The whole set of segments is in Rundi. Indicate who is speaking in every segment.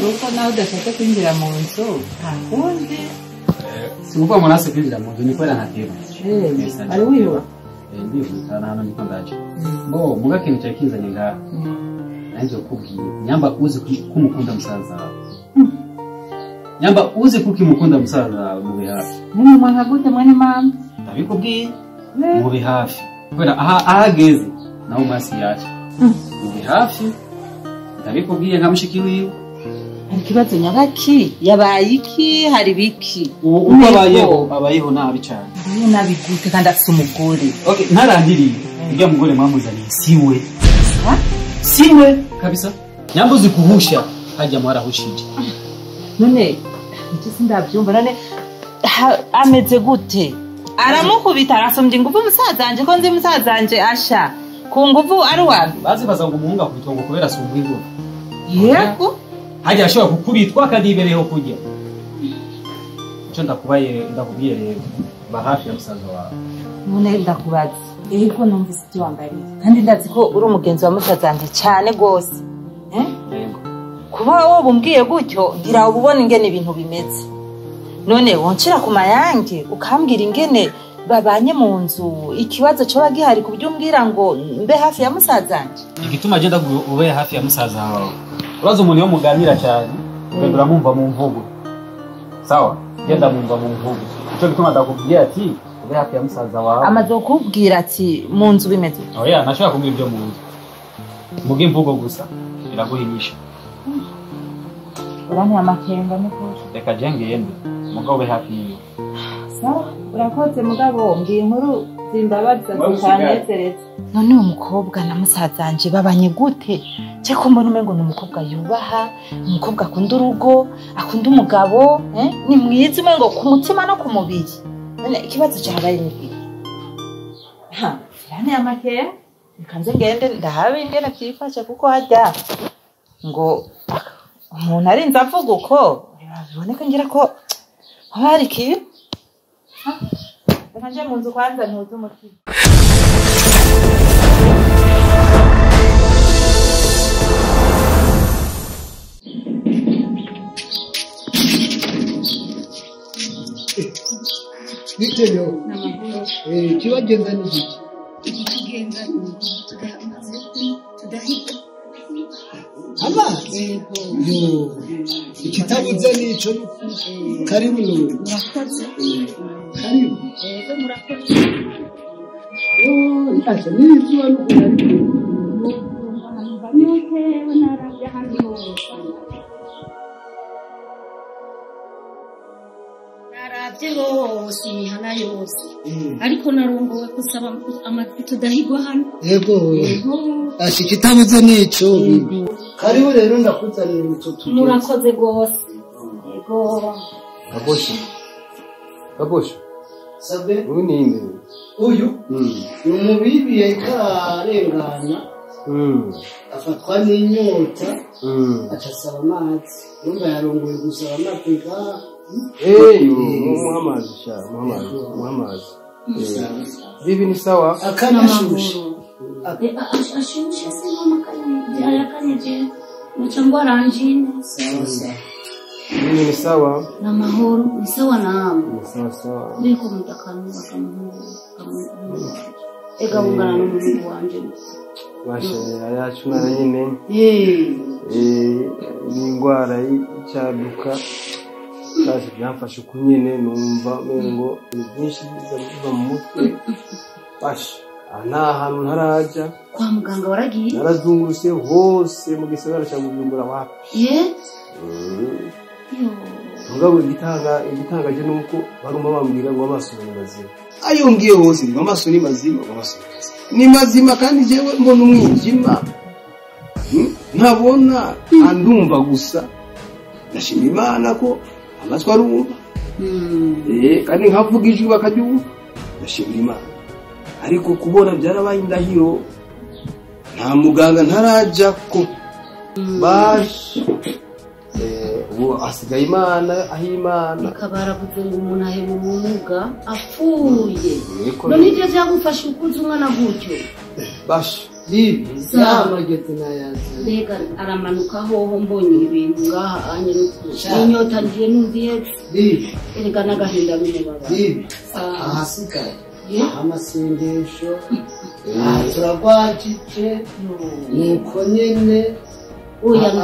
Speaker 1: rugo nawe udashatse kwinjira mu nzu nta kundi.
Speaker 2: Si ukuvuga ngo nase kwinjira mu nzu ni kubera ntateba.
Speaker 1: Ari wiwe?
Speaker 2: Ndihuta na hano ndiko ndaje. Bo muga kintu cyari kinzanye ngaha. Nanjye kukubwira nyamba uzi kumukunda musaza wawe. Nyamba uzi kukimukunda musaza wawe mube hafi.
Speaker 1: Nini mwana gute mwene mama?
Speaker 2: Ndabikubwiye mube hafi. Kubera aha ahageze naho masi yacu. Mube hafi. Ndabikubwiye nka mushiki wiwe.
Speaker 1: Hari ikibazo nyabaki yabaye iki hari biki?
Speaker 2: Ubu abayeho nabi cyane.
Speaker 1: Abayeho nabi gute kandi afite umugore?
Speaker 2: Okay, ntarandiriye. Ujya mugore mwamuzaniye siwe. Siwe kabisa. Nyambuzi kuhusha hajya mwarahushije.
Speaker 1: None icyo sindabyumva none ameze gute? Aramukubita arasumbye ingufu musazanje ko nzi musazanje asha. Ku nguvu ari wa.
Speaker 2: Bazi baza ngo umuhunga kubitwa ngo kubera asumba ingufu.
Speaker 1: Yego.
Speaker 2: Hajya ashobora kukubitwa kandi ibereho kujya. Icyo ndakubaye ndakubwiye rero ba hafi ya musaza wawe.
Speaker 1: None ndakubaza. Yego numvise ibyo wambariye. Kandi ndazi ko uri umugenzi wa musazanje cyane gose.
Speaker 2: Yego.
Speaker 1: Kuba wowe umbwiye gutyo ngira ububona ingene ibintu bimeze. None woncira ku mayange ukambwira ingene babanye mu nzu ikibazo cyo bagihari kubyumbwira ngo mbe hafi ya musazanje.
Speaker 2: Igituma agenda ube hafi ya musaza wawe. Uraza umuntu yo muganira cyane ugenda uramumva mu mvugo. Sawa? Genda mumva mu mvugo. Ico gituma ndakubwiye ati ube hafi ya musaza wawe.
Speaker 1: Amaze kukubwira ati mu nzu bimeze.
Speaker 2: Oya, nashaka kumwira ibyo mu nzu. Muge imvugo gusa iraguhinyisha.
Speaker 1: Urani amakenga n'ukuri.
Speaker 2: Reka je ngende mugabo ube hafi yiwe.
Speaker 1: Sawa, urakoze mugabo mbwiye inkuru zimbabaza zitanezereza. None uwo mukobwa na musazanje babanye gute? Cye ko mbona umengo ni umukobwa yubaha, umukobwa akunda urugo, akunda umugabo, ni mwiza umengo ku mutima no ku mubiri. None ikibazo cyabaye ni iki? Ha, yani amakenga reka nze ngende ndahabe ingene vyifashe kuko hajya ngo umuntu arinze avuga uko biboneka ngira ko haba hari ikintu. Reka nje mu nzu kwanza ntuze umutima.
Speaker 3: Biteyo. Kibagenza ni iki?
Speaker 4: Ikigenza tudamaze tudahita.
Speaker 3: Amazi? Yo. Ikitabuze nico karibu no.
Speaker 4: Murakoze.
Speaker 3: Karibu.
Speaker 4: Yego murakoze.
Speaker 3: Yo, ntacyo nizuba nuko nari.
Speaker 4: Nyotewe narabye ahandi hose. Narabye hose imihana yose. Ariko narongowe kusaba amazi tudahigwa hano.
Speaker 3: Yego. Asha ikitabuze nico. Karibu rero ndakuzanira ututu.
Speaker 4: Murakoze gose. Yego.
Speaker 5: Kabosho. Kabosho.
Speaker 3: Sabe?
Speaker 5: Uyu ni inde?
Speaker 3: Uyu? Ni umubibi yariko ararengana. Afatwa n'inyota. Aca asaba amazi. Urumva yarongoye gusaba amazi ngaha.
Speaker 5: Muha amazi sha, muha amazi, muha amazi. Bibi ni sawa?
Speaker 3: Akanashushe.
Speaker 4: Ashushe se mama kanye ayakanye je. Muca ngwara anjine.
Speaker 3: Sawa sawa.
Speaker 5: Bibi ni sawa?
Speaker 4: Na mahoro, ni sawa namwe.
Speaker 5: Ni sawa sawa.
Speaker 4: Ndiko mutakanura kamuhungu kamuhungu. Ega bungana n'umuhungu wanje.
Speaker 5: Basha yacu mwana nyine. Ni ingwara y'icyaduka. Kaje byamfashe uko nyine numva mengo byinshi biza biva mu mutwe. Basha nta hantu ntaraja.
Speaker 4: Kwa muganga waragiye?
Speaker 5: Narazungurutse hose mu gisagara cya Bujumbura wapi.
Speaker 4: Ye? Yo.
Speaker 5: Mugabo igitangaje nuko barumva bambwira ngo amaso ni mazima. Ayo ngiye hose ngo amaso ni mazima, ngo amaso ni mazima. Ni mazima kandi jewe mbona umwijima. Ntabona andumva gusa. Ndashima Imana ko amatwi arumva. Kandi nkavuga ijwi bakaryumva. Ndashima Imana. Ariko kubona byarabaye indahiro. Nta muganga ntaraja ko. Bash. Ubu asigaye Imana aho Imana.
Speaker 4: Ikabaravuze ngo umuntu aheba ubumuga apfuye. None ibyo byagufasha ukuza umwana gutyo?
Speaker 5: Bash.
Speaker 3: Bibi yamageze nayaza
Speaker 4: mbega aramanuka hoho mbonye ibintu ngaha anye n'inyota ngiye numviye
Speaker 3: bibi
Speaker 4: erega n'agahinda n'umubabaro
Speaker 3: bibi ahasigaye amasengesho turagwajije nuko nyene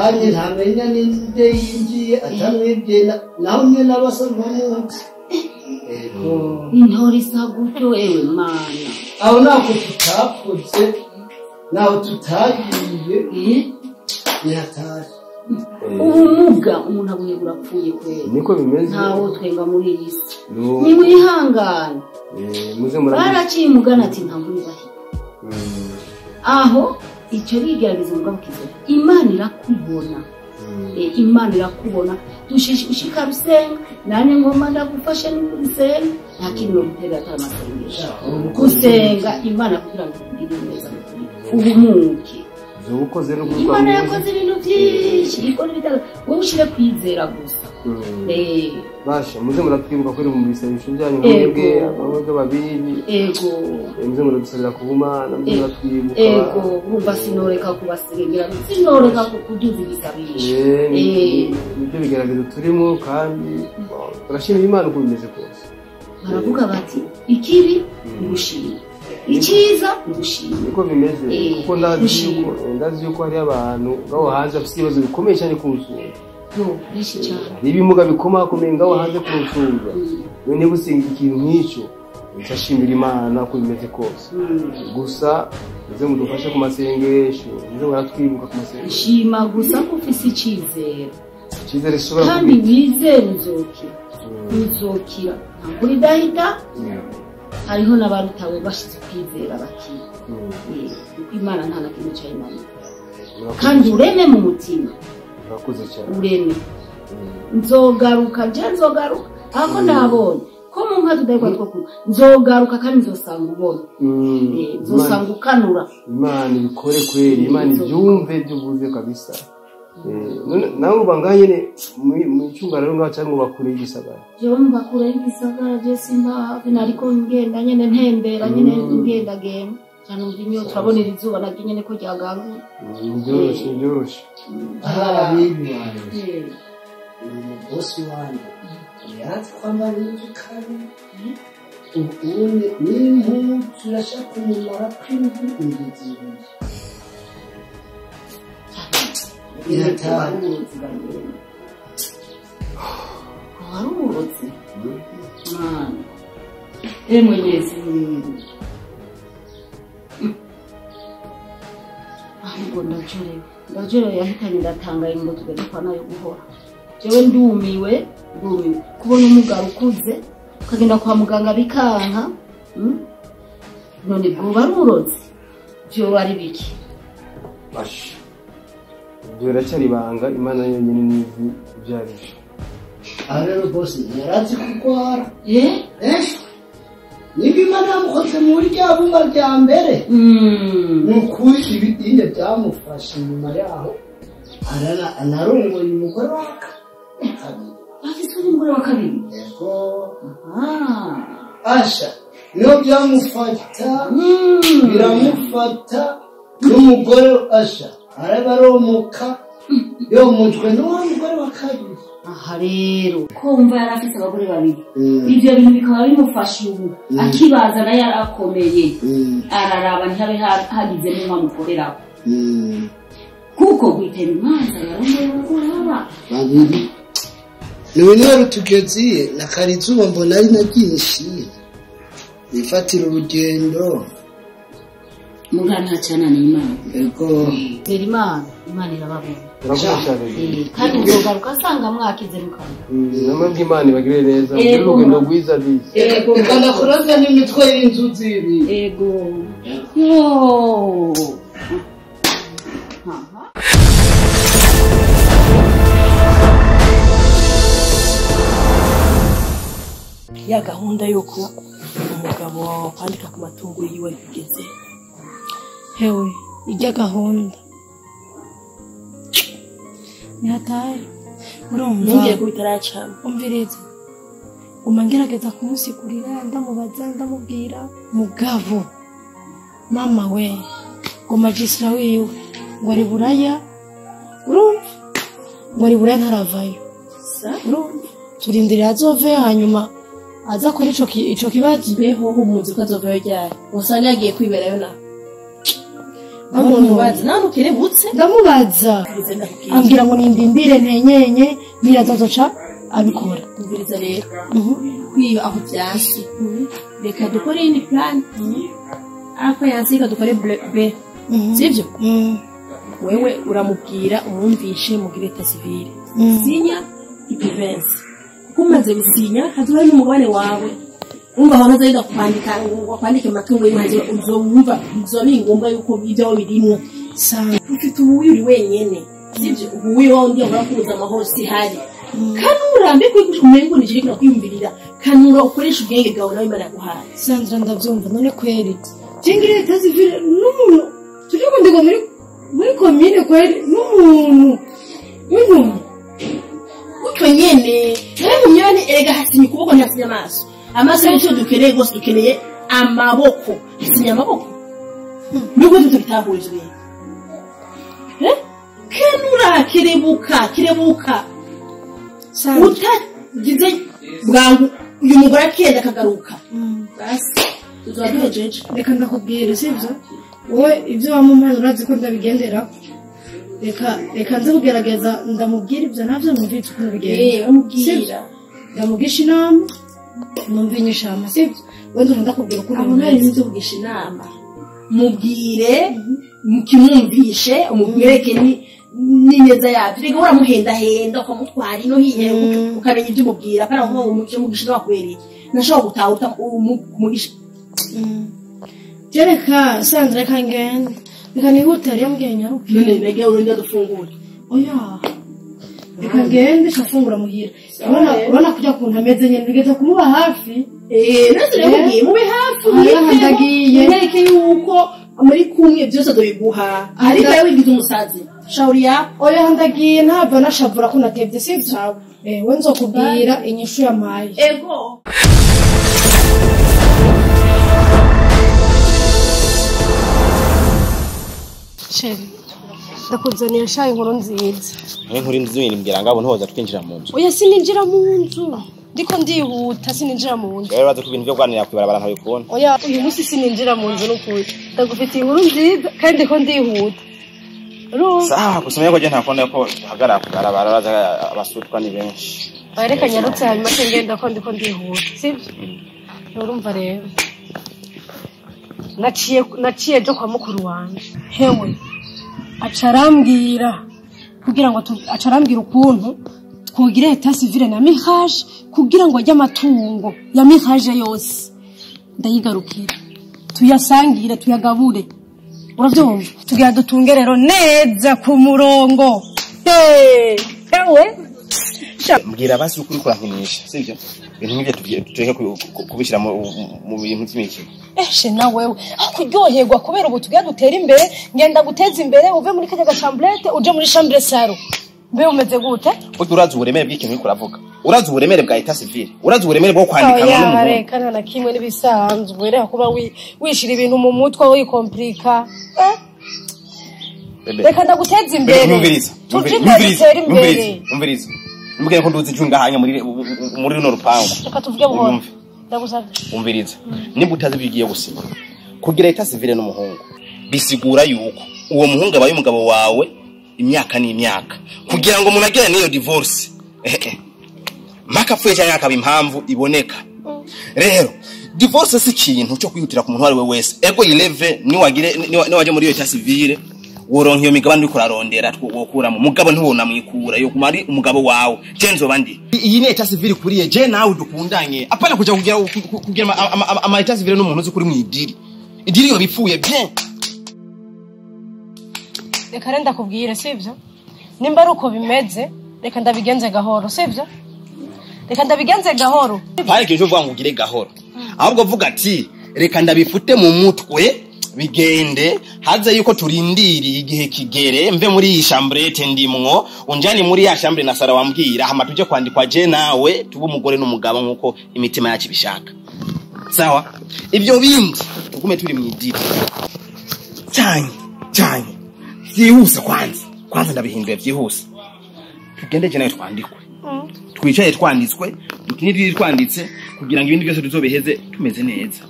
Speaker 3: anye ntamenya ninde yinjiye atamwibye naho nyene abasa nkamunsi ego
Speaker 4: intore isa gutyo ewe mana
Speaker 3: aho nako tutakoze naho tutagiye nihatari
Speaker 4: ubumuga umuntu abuye burapfuye kweli
Speaker 5: niko bimeze
Speaker 4: ntawo twenga muri iyi si nimwihangane
Speaker 5: muze murabizi
Speaker 4: baraciye umugani ati nta nkuru ibahita aho icyo bigerageza umugabo kiza Imana irakubona Imana irakubona ushika rusenga nanye ngoma ndagufashe n'ukusenga nta kintu gutera atari amasengesho gusenga Imana kugira ngo ikugirire neza ubumuke
Speaker 5: ukoze no
Speaker 4: Imana yakoze ibintu byinshi ikora ibitaro wowe ushire kwizera gusa
Speaker 5: basha muze muratwibuka kuri mu bisabisho byanyu mwebwe ababwe babiri
Speaker 4: ego
Speaker 5: muze muradusabira ku Mana muze muratwibuka
Speaker 4: ego urumva sinoreka kubasengera sinoreka kuduza ibisabisho
Speaker 5: nibyo bigerageza turimo kandi turashimira Imana uko bimeze kose
Speaker 4: baravuga bati ikibi ni icyiza ni
Speaker 5: niko bimeze kuko ndazi yuko hari abantu ngaho hanze bafite ibibazo bikomeye cyane ku nsumba ibimuga bikomakomeye ngaho hanze ku nsumba none gusenga ikintu nk'icyo nshashimira Imana uko bimeze kose gusa muze mudufashe ku masengesho muze muratwibuka ku masengesho
Speaker 4: shima gusa ko ufise icyizere
Speaker 5: icyizere gishobora
Speaker 4: kandi wizere uzokira uzokira ntabwo idahita hariho n'abarutawe bashize kwizera bakira kuko Imana nta na kimwe cayinaniye kandi ureme mu mutima
Speaker 5: urakoze cyane
Speaker 4: ureme nzogaruka nje nzogaruka ako nabonye ko mu nka tudahekwa two kunywa nzogaruka kandi nzosanga ubona nzosanga ukanura
Speaker 5: Imana ibikore kweli Imana ibyumve ibyo uvuze kabisa nawe uba ngaha nyene mu cyungararo ngaha cyangwa uba kure y'igisagara
Speaker 4: jewe mba kure y'igisagara je simba hafi nariko ngenda nyene ntembera nyene ngendagenda cyane umva inyota urabona iri zuba naryo nyene ko ryaganguye
Speaker 5: nibyoroshe nibyoroshe
Speaker 3: ababibi wanje umugosi wanje yarazi kwambara inzu kabiri ubundi n'impuzu irashaka kumumara kw'indwi indwi zibiri
Speaker 4: warubuzi mana e Mwenyezi Mungu ahubwo ndajorewe yahitanye ndatangaye ngo tugende kwa nayo guhora jewe ndumiwe kubona umugabo ukuze ukagenda kwa muganga bikanka none bwoba ari uburozi vyoba ari biki
Speaker 5: basha ibyo biracyari ibanga Imana yonyine nizi ibyo ari byo
Speaker 3: aha rero bose yarazi kurwara niba Imana yamukoze muri rya bumba rya mbere ni ukuri ibidinde byamufashe inyuma yaho anarongoye umugore wa kabiri
Speaker 4: afise umugore wa kabiri
Speaker 3: yego asha niyo byamufata biramufata n'umugore asha arabaromuka yomujwe n'uwo mugore wa kabiri
Speaker 4: aha rero ko wumva yari afise abagore babiri ivyo bintu bikaba bimufasha ubu akibaza nayo yarakomeye araraba ntihabe hagizemo umwamukorerako kuko gwitera imanza yarongoye abagore aba
Speaker 3: babiri niwe niwe rutugeziye na karizuba mbona ari na byinshi bifatira urugendo
Speaker 4: mugana ntacana ni Imana
Speaker 3: ego
Speaker 4: tera Imana Imana irababona
Speaker 5: urakoze cyane
Speaker 4: kandi nzogaruka asanga mwakize mukana
Speaker 5: namwe Imana ibagirire neza mugire urugendo rwiza bize
Speaker 4: ego
Speaker 3: reka ndakuroza n'imitwe y'inzu zibiri
Speaker 4: ego yo
Speaker 6: ya gahunda y'uko umugabo wawe kwandika ku matungo yiwe bigeze
Speaker 7: hewe ijya gahunda nihataye urumva
Speaker 6: ntugiye ko bitaracana
Speaker 7: umviriza guma ngerageza kumusigurira ndamubaza ndamubwira mugabo mama we Ngo magistra wiwe ngo ari buraya, urumva ngo ari buraya ntaravayo. Urumva turindiriye azove hanyuma aza kora ico kibazo.
Speaker 6: Mbeho umuzi ko azovayo ryari? Usanga yagiye kwiberayo nawe. Bamubaza nawe ukerebutse?
Speaker 7: Ndamubaza ambwira ngo nindindire ntenyenye birazozoca abikora.
Speaker 6: Umviriza rero kwiyo aho byansi, reka dukore iyindi plan. Ako yansi reka dukore B, sivyo? Wewe uramubwira umwumvishe mugire état civil, sinya ipivensi, kuko umaze gusinya hazoba n'umugabane wawe. Umva aho ntazagenda kwandika ngo kwandike amatungo y'impanzi, uzowumva uzoba ngombwa yuko ibyawe birimwo. Ufite ubuyu uri wenyene, sivyo? Ubuyu wawe ndi ahora kubuza amahoro si hari. Kanura mbe kwigusha umengo ni kiriko kwiyumvirira. Kanura ukoresha ubwenge bwawe nawe Imana yaguhaye.
Speaker 7: Sandra ndavyumva none kweri jingire état civil n'umuntu tuje kwandika muri komine kweri n'umuntu w'inkumi
Speaker 6: gutyo nyene nawe munyane. Erega hasinya ukuboko ntihasinya amaso. Amaso nicyo dukeneye rwose, dukeneye amaboko. Hasinya amaboko nubwo tutabitahura ivyo bintu. Kanura kirebuka kirebuka. Utagize bwangu uyu mugore akenda akagaruka, basi tuzoba duhejeje.
Speaker 7: Reka ndakubwira sivyo, wowe ibyo wamumpaye urazi ko ndabigendera. Reka nze kugerageza ndamubwira ibyo navyo numvise ukuntu bigenda. Ndamugisha inama numva inyishama, sivyo? Wenda ubu ndakubwira ukuntu
Speaker 6: abo ntari nzi kugisha inama. Mubwire mukimwumvishe umubwereke n'ineza yabyo. Reka uramuhendahenda ukamutwara ino hiye ukamenya ibyo umubwira. Apana kuvuga ngo umugisha ntiwakwereye, nashobora gutaha umugisha.
Speaker 7: Jereka Sandra reka ngende, reka nihute yari yambwiye nyaruke.
Speaker 6: None mbega urinde dufungure?
Speaker 7: Oya reka ngende shafungura muhira. Urabona kujya kuntu ameze nyene bigeze kumuba hafi.
Speaker 6: Nase namubwiye mube hafi,
Speaker 7: ndagiye
Speaker 6: mwereke yuko muri kumwe byose azobiguha. Ariko yawe wigize umusazi shauri ya
Speaker 7: oya ndagiye ntava nashavura ko natevye, sivyo? We nzokubwira inyishu yampaye.
Speaker 6: Ego.
Speaker 7: Sheri ndakuzaniye shayi inkuru nziza.
Speaker 8: Inkuru nziza mbwira ngabo ntoza twinjira mu nzu.
Speaker 7: Oya sininjira mu nzu, ndiko ndihuta sininjira mu nzu.
Speaker 8: Rero baza ku bintu byo kwanira kwibarabara ntabikubona.
Speaker 7: Oya uyu munsi sininjira mu nzu n'ukuri. Ndagufitiye inkuru nziza kandi ndiko ndihuta.
Speaker 8: Sawa gusa ko je ntakunda ko hagarara kubarabara baza abasutwa ni benshi.
Speaker 7: Oya reka nyarutse hanyuma ngenda ko ndiko ndihuta, sivyo? Urumva rero naciye jo kwa mukuru wanje. Hewe acarambwira kugira ngo acarambwira ukuntu twogire état civil na Mirage kugira ngo ajye amatungo ya Mirage yose ndayigarukira tuyasangire tuyagabure. Uravyumva? Tugira dutunge rero neza ku murongo. Hewe
Speaker 8: mbwira basi ukuri kurankinisha, sivyo? Ibintu nk'ivyo tureke kubishyira mu bintu by'imikino.
Speaker 7: Eshe na wewe akuryoherwa kubera ubu tugira dutera imbere, ngenda guteza imbere uve muri kajya gachambrette uje muri chambre saro. Mbe umeze gute?
Speaker 8: Burya urazi uburemere bw'ikintu uriko uravuga. Urazi uburemere bwa état civil. Urazi uburemere bwo kwandika
Speaker 7: n'umuntu. Reka nta na kimwe n'ibisanzwe, reka kuba wishira ibintu mu mutwe wikomplika. Reka ndaguteza imbere.
Speaker 8: Umviriza. Umviriza. Mbwira ko nduzi ijunga hanya muri runo rupangu.
Speaker 7: Reka tuvuge buhoro. Ndagusabye.
Speaker 8: Umviriza. Nimba utazi ibyo ugiye gusinya. Kugira état civil n'umuhungu bisigura yuko uwo muhungu abaye umugabo wawe imyaka n'imyaka. Kugira ngo munagire niyo divorce. Maka apfuye cyangwa akaba impamvu iboneka. Rero divorce si ikintu cyo kwihutira ku muntu ari we wese. Ego yileve niwagire niwaje muri iyo état civil woronka iyo migabane uriko urarondera wokuramo mugabo ntiwona mwikura yo kumari umugabo wawe je nzoba ndi iyi ni état civil kuriye je nawe dukundanye apana kuja kugira ama état civil n'umuntu uzi kuri mwidiri idiri yo bipfuye bien.
Speaker 7: Reka renda kubwire sivyo, nimba ari uko bimeze reka ndabigenze gahoro sivyo, reka ndabigenze gahoro.
Speaker 8: Parike ejo uvuga ngo ugire gahoro ahubwo vuga ati reka ndabifute mu mutwe bigende haze yuko turindiriye igihe kigere mve muri iyi chambrette ndimwo unjani muri ya chambre na Sara wambwira hama tuje kwandikwa je nawe tuba umugore n'umugabo nkuko imitima yacu ibishaka. Sawa, ibyo bindi tugume turi mwidiri cyane. Cyane byihuse kwanza ndabihinduye byihuse. Tugende je nawe twandikwe. Twicaye twanditswe, dukinire twanditse kugira ngo ibindi byose tuzobiheze tumeze neza.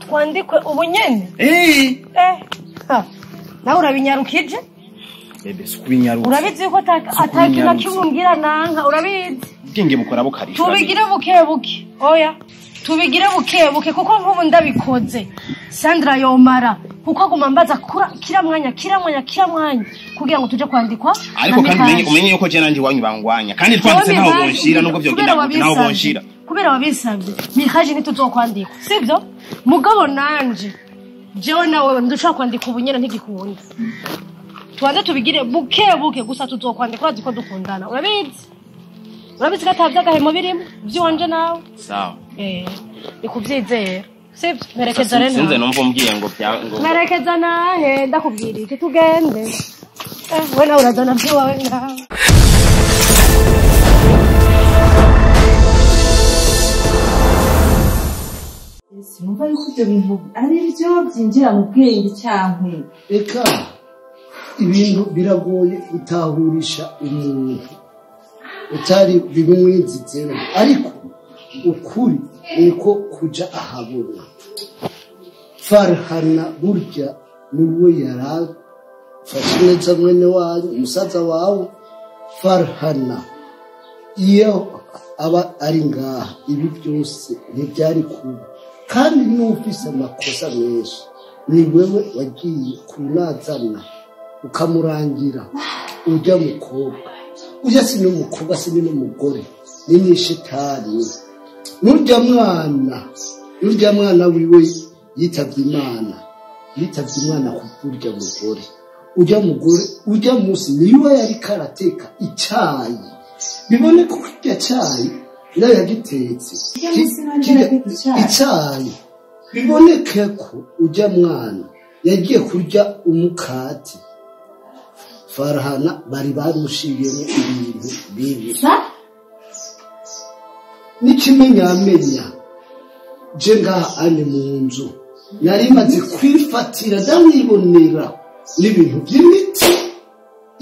Speaker 7: Twandikwe ubu nyene? Nawe urabinyarukije?
Speaker 8: Bebe sikubinyaruka.
Speaker 7: Urabizi yuko atakintu kimwe nanka urabizi?
Speaker 8: Ubwenge bukora bukarisha.
Speaker 7: Tubigire buke buke. Oya. Tubigire buke buke kuko nk'ubu ndabikoze. Sandra yomara kuko aguma mbaza kira mwanya kugira ngo tuje kwandikwa.
Speaker 8: Ariko kandi umenye yuko je nanje wanyu bangwanya. Kandi twanditse ntaho bonshira nubwo vyogenda gute naho bonshira.
Speaker 7: Kubera wabisabye. Mikaje ntituzokwandikwa. Sivyo? Mugabo nanje jewe nawe ndushaka kwandika ubunyene ntigikunda. Tuanze tubigire buke buke gusa tuzokwandikwa ziko dukundana. Urabizi? Urabizi ko atavyagahemo birimo vy'iwanje nawe?
Speaker 8: Sawa.
Speaker 7: Nikuvyizera. Sivyo? Merekeza rero.
Speaker 8: Sinze numva umbwiye ngo ngo.
Speaker 7: Merekeza nahe ndakubwira iki tugende. We nawe urazana vy'iwawe ngawe.
Speaker 1: Sinumva yuko ibyo bintu ari byo byinjira mu bwenge cyankwe.
Speaker 3: Eka ibintu biragoye gutahurisha umuntu utari bimwinzitsemo, ariko ukuri niko kuja ahabona. Farhana burya niwe yarafashe neza mwene wanyu umusaza wawe. Farhana iyo aba ari ngaha ibi byose ntibyari kuba, kandi n'ufise amakosa menshi ni wewe wagiye kunazana ukamurangira ujya mukobwa. Ujya si n'umukobwa si n'umugore ni n'ishitani. Nurya mwana wiwe yitavye Imana kuburya mugore. Ujya mugore ujya musi niwe yari karateka icayi, biboneka ko kirya cayi nayo yagitetse icayi, biboneke ko ujya mwana yagiye kurya umukate. Farhana bari bamushiriyemo ibintu bibi. N'ikimenyamenya je ngaha ane mu nzu nari maze kwifatira ndamwibonera n'ibintu by'imiti,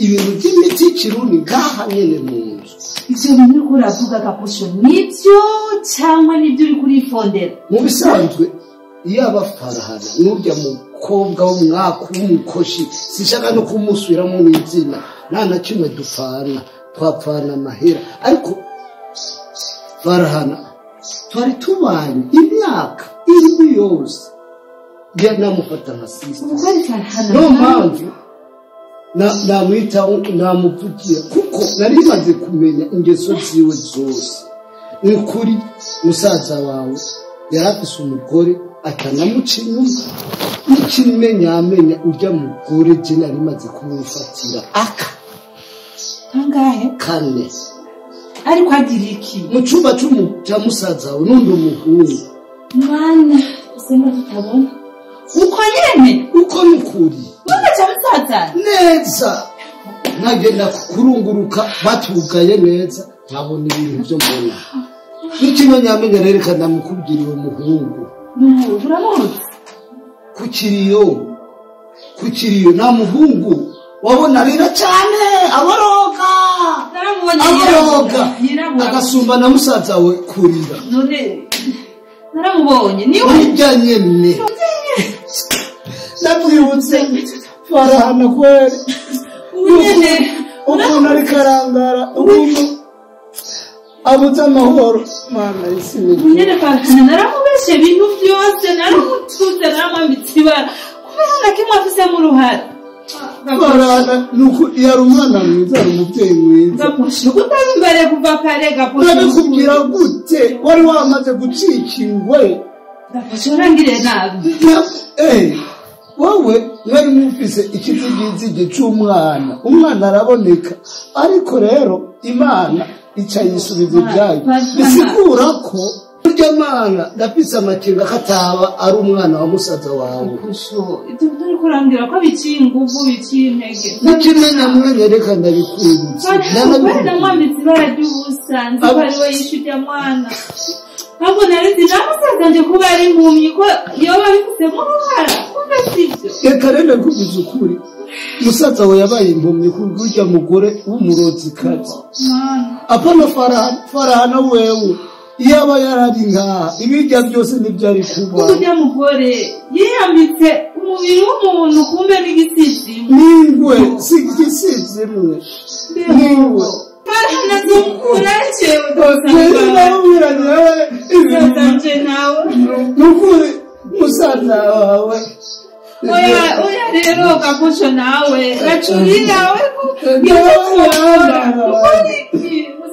Speaker 3: ibintu by'imiti kirundi ngaha nyene mu nzu.
Speaker 1: Ivyo bintu uriko uravuga Gaposho nivyo cyangwa nibyo uri kurifondera?
Speaker 3: Mu bisanzwe iyo aba Farhana n'urya mukobwa w'umwaku w'umukoshi sinshaka no kumusubiramo n'izina, nta na kimwe dupfana, twapfana amahera. Ariko Farhana twari tubanye imyaka 7 yose namufata nka sisita. Niyo mpamvu namwitaho namuvugira, kuko nari maze kumenya ingeso ziwe zose. Ni ukuri musaza wawe yarafise umugore atanamuca inyuma, n'ikimenyamenya urya mugore je nari maze kumufatira aka
Speaker 1: kangahe
Speaker 3: kane.
Speaker 1: Ariko agira iki
Speaker 3: mu cumba ca musaza wawe n'undi muhungu?
Speaker 1: Mwana usema tutabona uko nyene
Speaker 3: uko nukuri
Speaker 1: mwana ca musaza
Speaker 3: neza. Nagenda kurunguruka batugaye neza nkabona ibintu vyo mbona. N'ikimenyamenya rero reka ndamukubwira uwo muhungu.
Speaker 1: Uramuzi?
Speaker 3: Ku kiriyo nta muhungu wabona arira cyane aboroga agasumba na musaza we kurira.
Speaker 1: None naramubonye niwe
Speaker 3: urya nyene. Ndamwibutse Farhana kweri ukuntu ariko arangara ukuntu abuze amahoro. Mana isi
Speaker 1: nyene Farhana naramubeshe ibintu byose, naramutuze, naramwambitse ibara kubera na kimwe afisemo uruhara.
Speaker 3: Farhana nuko yari umwana mwiza, ari umubyeyi mwiza.
Speaker 1: Gaposho kutabimbere kuva kare Gaposho.
Speaker 3: Nabikubwira gute wari wamaze gucika ingwe?
Speaker 1: Gaposho urangire nabi.
Speaker 3: Wowe mwari mufise ikizigizigi c'umwana, umwana araboneka, ariko rero Imana ica yisubiza ibyayo. Bisigura ko burya mwana ndafise amakenga ko ataba ari umwana wa musaza wawe.
Speaker 1: Ibyo uriko urambwira ko biciye inguvu biciye intege.
Speaker 3: N'ikimenya mwene reka ndabikunze.
Speaker 1: Namwambitse ibara ry'ubusa nzi ko ari we yishe urya mwana. Ahubwo nari nzi na musaza nje kuba ari impumyi ko yoba abifisemo uruhara. Kumbe sivyo.
Speaker 3: Reka rero kuvuza ukuri. Musaza we yabaye impumyi kurya mugore w'umurozikazi. Apana Farahana wewe. Iyaba yarari nkaha ibirya byose ntibyari kuba.
Speaker 1: Kurya mugore yiyambitse umubiri w'umuntu kumbe n'igisizi.
Speaker 3: Ningwe si igisizi mwe. Ningwe.
Speaker 1: Farahana zumukura jewe
Speaker 3: dosanje
Speaker 1: nawe.
Speaker 3: Nukuri musaza wawe.
Speaker 1: Oya oya rero Gaposho nawe gacurira we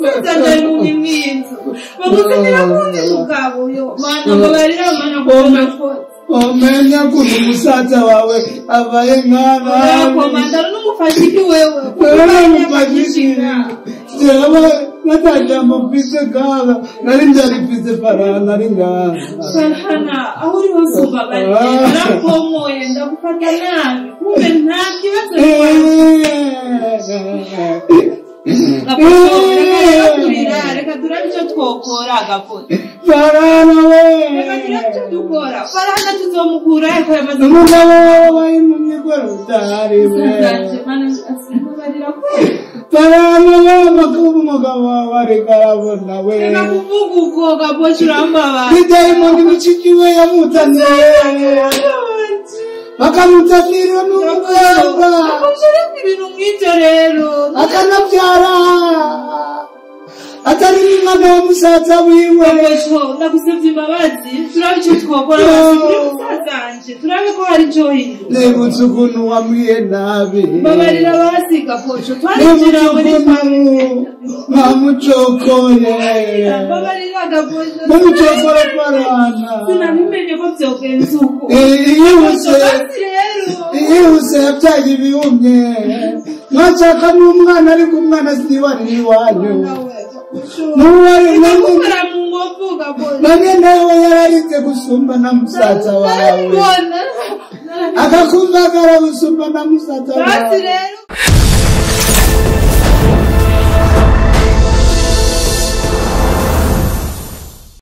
Speaker 1: musaza ni mwiza. Bagukenera kundi mugabo yo mana babarira mana kubona ko
Speaker 3: omenya kuntu musaza wawe abaye nk'aba.
Speaker 1: Komanda n'umufashiki wewe.
Speaker 3: N'umufashiki. Jewe natajambo mfise ngaha nari ndarifise Farahana nari ngaha.
Speaker 1: Farahana aho uri hose umbabarire narakomoye ndagufata nabi kumbe nta kibazo. Reka turabe icyo twokora Gaposho.
Speaker 3: Farahana we.
Speaker 1: Reka turabe icyo dukora. Farahana tuzomukura ariko yamaze.
Speaker 3: Umugabo wabaye impumyi kubera udahari we. Farahana we amakuru umugabo wawe ariko arabona we.
Speaker 1: Reka kuvuga uko Gaposho urambabaza.
Speaker 3: Idayimoni mushiki we yamuzaniye. Bakamuzanira n'umukobwa.
Speaker 1: Ibintu nk'ibyo rero.
Speaker 3: Akanabyara. Atari umwana wa musaza wiwe.
Speaker 1: Gaposho ndagusabye imbabazi turabe icyo twokora kuri musazanje turabe ko hari icyo hinduka.
Speaker 3: Nibutse ukuntu wambwiye nabi.
Speaker 1: Mbabarira basi Gaposho twarinjira muri
Speaker 3: mwamucokoye.
Speaker 1: Mbabarira Gaposho.
Speaker 3: Mwamucokora Farahana.
Speaker 1: Sinabimenye ko byogenze uko.
Speaker 3: Ihuse yabyaye ibihumye. Mwashaka n'umwana ariko umwana siwari iwanyu. Nanye nawe yararize gusumba na musaza wawe. Akakumbagara gusumba na musaza wawe.